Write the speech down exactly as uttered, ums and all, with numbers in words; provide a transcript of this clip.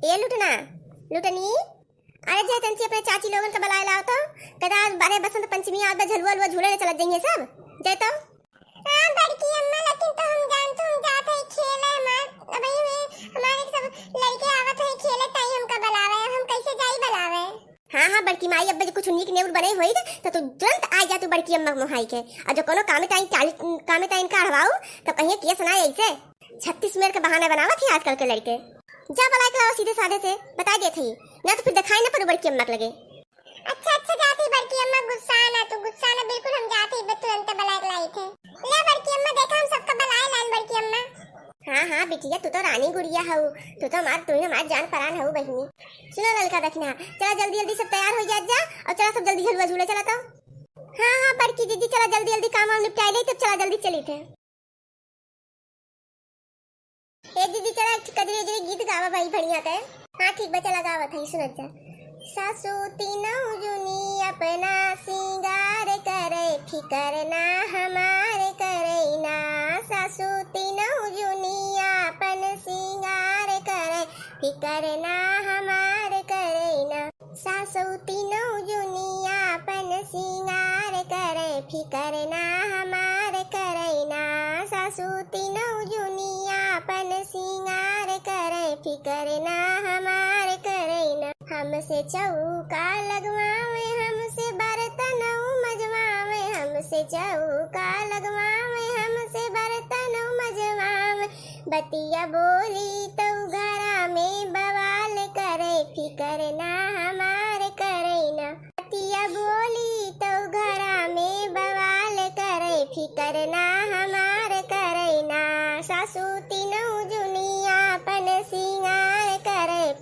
ए लुटना, लुटनी, अरे जय तंची अपने चाची लोगन का बलाए लाओ तो। कदा अरे बसंत पंचमी आवत बा, झलुआ अलुआ झूले ले चलत जइहें सब। जय तो। हाँ बड़की अम्मा, लेकिन तो हम जान तो हम जात है खेले, हमार अबही में हमारे सब लड़के आवत है खेले, ताई हमका बलावे, हम कैसे जाई बलावे? हाँ हाँ बड़की माई, अब जे कुछ नीक नेउर बने होई त तू तुरंत आ जा तू बड़की अम्मा मोहाई के। और जो कोनो कामे टाइम काली कामे टाइम का हवाऊ तो कहिए किया सुनाए ऐसे। छत्तीस मेर के बहाना बनावत ही आजकल के लड़के। जा बलाए के लाओ सीधे साधे से, बता देत ही, ना तो फिर दिखाई ना पड़ू बड़की अम्मा के लगे। अच्छा अच्छा, जात ही बड़की अम्मा, गुस्सा ना तू, गुस्सा ना, बिल्कुल हम जात ही, बस तुरंत बलाए के लाई थे। ले बड़की अम्मा, देखा हम सबका बलाए लान बड़की अम्मा। हाँ हाँ बिटिया, तू तो रानी गुड़िया हऊ, तू तो हमार, तू ही हमार जान परान हऊ बहिनी। सुनो ललका दखिना, चला जल्दी जल्दी सब तैयार हो जा, जा और चला सब जल्दी झलुआ झूले चला तो। हाँ हाँ बड़की दीदी, चला जल्दी जल्दी काम वाम निपटाए ले, तब चला जल्दी चली थे। ए दीदी, चला एक ठे कजरी उजरी गीत गावा भाई बढ़िया के। हाँ ठीक बा, चला गावत हई, सुनत जा। सासू तीनों जुनी अपना सिंगार करे, फिकर ना हमार करे ना। सासू तीनों जुनी अपन सिंगार करे, फिकर ना हमार करे ना। सासू तीनों जुनी अपन सिंगार करे, फिकर ना हमार करे ना। सासू तीनों जुनी अपन सिंगार करे, फिकर ना हमार करे ना। हमसे चौका लगवावे, हमसे बर्तन मजवावे, हमसे चौका लगवावे, हमसे बर्तन मजवावे। बतिया बोली तो घरा में बवाल करे, फिकर ना हमार करे ना। बतिया बोली तो घरा में बवाल करे, फिकर ना हम